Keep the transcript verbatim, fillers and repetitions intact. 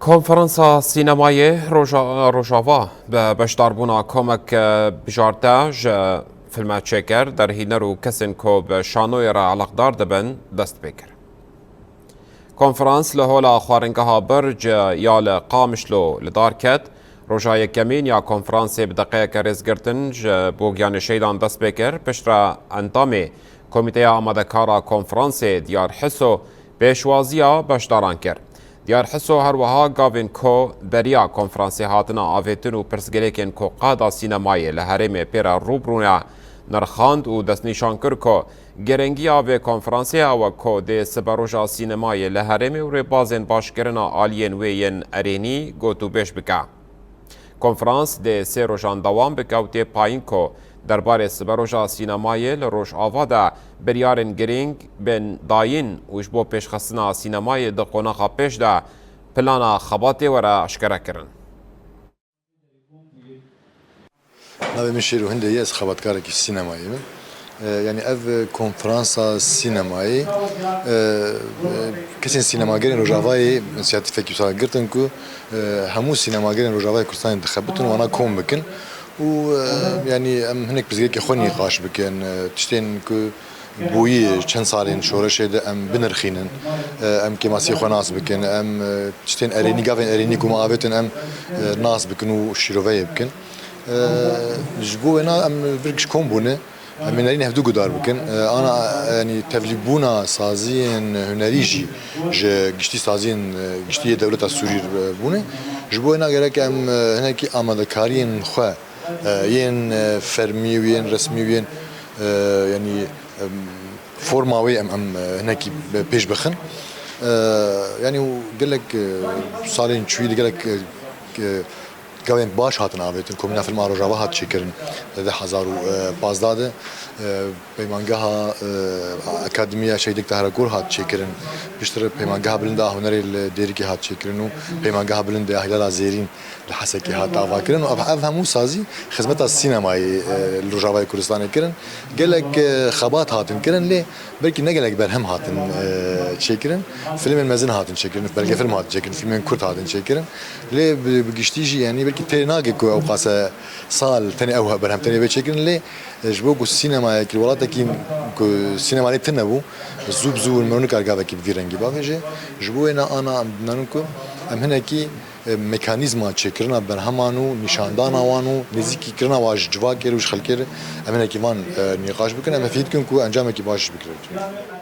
Konferansa Sînemayê Roja-, Rojava bi beşdarbûna komek, e, bijarte ji filmçêker, derhîner û kesên ku bi şanoyê re eleqdar dibin, dest pê kir. Konferans li hola xwaringeha Birc ya li Qamişlo li dar ket. Roja yekemîn ya konferansê bi deqeyeke rêzgirtin ji bo giyanê şehîdan dest pê kir. Piştre endamê Komîteya Amadekar a Konferansê Diyar Hiso pêşwaziya beşdaran kir. Diyar Hiso her wiha gavên ku beriya konferansê hatine avêtin û pirsgirêkên ku qada sînemayê li herêmê pê re rû bi rû ne nirxand û destnîşan kir ku giringiya vê konferansê ew e ku dê siberoja sînemayê li herêmê û rêbazên başkirina aliyên wê yên erênî gotûbêj bike. Konferans dê sê rojan dewam bike û tê payîn ku derbarê siberoja sînemayê li Rojava de biryarên girîng bên dayîn û ji bo pêşxistina sînemayê di qonaxa pêş de plana xebatê were aşkere kirin. Navê min Şêr û Hindê ye, ez xebatkarekî sînemayê me. E, yanî ev, e, konferansa sînemayê, e, e, kesên sînemagerên Rojavayê însiyatîfekî wisa girtin ku, e, hemû sînemagerên Rojavayê Kurdistanê dixebitin û wana kom bikin û, e, yanî em hinek pirsgirêkê xwe nîqaş bikin, e, tiştên ku bûyî çend salên şoreşê de em binirxînin, e, em kêmasiyê xwe nas bikin, em, e, tiştên erênî, gavên erênî ku me avêtin em, e, nas bikin û şîroveyê bikin. E, ji bo wêna em vir giş kom bûne, em ê nerîn hevdu guhdar bikin. E, ana, e, yanî tevlîbûna saziyên hunerî jî ji giştî saziyên, e, giştî yê dewleta Sûrî re bûne. Ji bo wêna gerek em, e, hinekî amadekariyên xwe, e, yên, e, fermî û yên resmî û yên, e, yanî, em, forma wê em, em, e, hinekî pêş bixin. E, yanî û gelek, e, salên çûyî de gelek, e, e, gavên baş hatin avêtin. Komîna Filma Rojava hat çêkirin di du hezar û pazdeh de. E, peymangeha, e, Akademiya Şehîd Dikta Herakor hat çêkirin. Piştre Peymangeha Bilind a Hunerê li Dêrikê hat çêkirin û Peymangeha Bilind a Hîlala Zêrîn li Hesekê hat avakirin û ev, ev hemû sazî xizmeta sînemayê, e, li Rojavayê Kurdistanê kirin. Gelek, e, xebat hatin kirin, lê belkî ne gelek berhem hatin, e, çêkirin. Filmên mezin hatin çêkirin, belgefilm hatin çêkirin, filmên kurt hatin çêkirin. Lê bi, bi giştî jî, yanî belkî tê nake ku ew qase sal tenê ew berhem tenê bê çêkirin, lê, e, ji bo ku sînemayekî welatekî ku sînema lê tune bû, zû bi zû min nikar gavekî bi vî rengî bavêje. Ji bo wêna ana em dinarin ku em hinekî e, mekanîzma çêkirina berheman û nîşandana wan û nêzîkîkirina wan ji civakê re û ji xelkê re em hinekî van, e, nîqaş bikin, em hevî dikin ku encamekî baş jî bigire.